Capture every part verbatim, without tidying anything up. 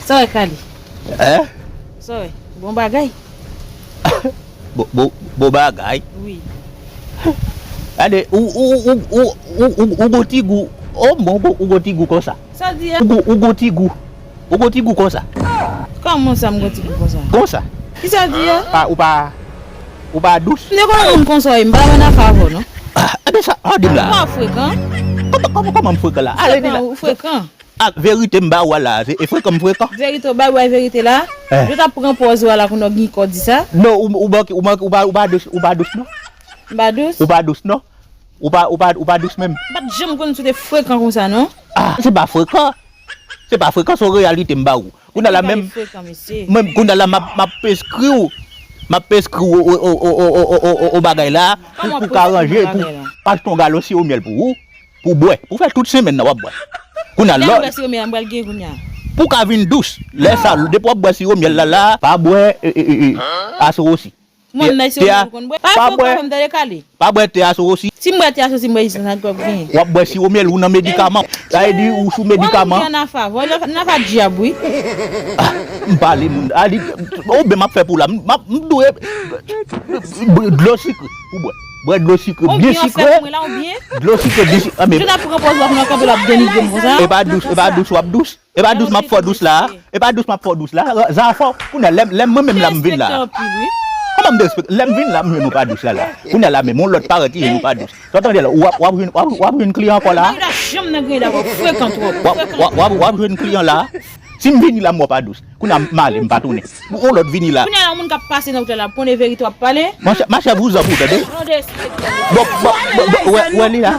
Sa w wè, Kali? Hein? Sa w wè? Bon bagay. Bon, bon, bon bagay. Wi. Gade, ou, ou, ou, ou, ou, ou, ou gon ti gou. Oh, bon, bon, ou gon ti gou konsa. Sa w di a? Ou gon, ou gon ti gou. Ou gon ti gou konsa. Kòman sa m gon ti gou konsa? Konsa. Kisa w di a? Pa, ou pa, ou pa dous. M te konnen moun konsa w ye, m pa t ap ann afè avè w non. Ah, ebyen sa, oh, di m la. Ou pa frekan. Kòman, kòman, kòman m frekan la? Ale di la. Frekan, ou frekan. Ah, verite m ba ou a la, se, e frekan m frekan. Verite w bay, ou bay verite la. Eh. Yo t ap pran pòz ou a la kounye a w gen kò di sa. Non, ou, ou manke, ou manke, ou pa, ou pa dous, ou pa dous non. M pa dous? Ou pa dous non. Ou pa, ou pa, ou pa dous menm. M pa t janm konn si w te frekan konsa non. Ah, se pa frekan. Se pa frekan, se yon reyalite m ba ou. Kounye a la menm, menm kounye a la m ap, m ap enskri w. M ap enskri w o, o, o bagay la, pou, pou w ka ranje, pou achte yon galon siwo myèl pou ou, pou w bwè. Pou w fè tout semèn nan w ap bwè. Kounye a lè m lò, bwè siwo myèl la, m pral gen kounye a. Pou w ka vin dous. Lè sa, depi w ap bwè siwo myèl la la, pa bwè, e, e, e, e, asorosi. Mwen, nan te a, te a, pa bwè, pa bwè te a sou osi. Si m bwè te a sou osi, m bwè jis nan sa k ap genyen. W ap bwè siwo myèl, ou nan medikaman. Sa vle di, ou sou medikaman. Wè, moun ki ann afè avè w, l ann afè dyab, wi. Ah, m pale, moun. A di, oubyen m ap fè pou la. M, m ap, m dwe, dlo sikre, pou bwè. Bwè dlo sikre, byen sikre. Dlo sikre, byen sikre. Anben. Jan n ap pran pòz w ap nan kanpe, l ap denigre m konsa. E pa dous, e pa dous, w ap dous. E pa dous m ap fè w dous la. E pa dous m ap fè w dous la. Zafè, kounye a, lè, lè mwen menm la m vin la. Kòman m derespekte? Lè m vin la, m jwenn ou pa dous la, la. Kounye a la, menm yon lòt paran ki jwenn ou pa dous. Sa w tande la, w ap, w ap jwenn, w ap, w ap jwenn kliyan ankò la. W ap, w ap, w ap, w ap jwenn kliyan la. Si m vini la, m wè w pa dous. Kounye a, m ale, m pa tounen. Yon lòt vini la. Kounye a la, yon moun k ap pase nan wout la, l ap konnen verite w ap pale. Machè, machè, vouzan pou tande. Bon, bon, bon, bon, wè, wè li la.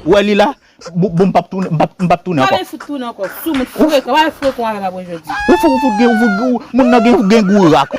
Wè li la. Bon, bon, m p ap tounen, m p ap, m p ap tounen ankò. Pa vin fout tounen ankò. Sou moun frekan, pa vin frekan avè m apre jodi. Ou fout, ou fout gen, ou fout gen, ou, moun nan gen, gen gou rak.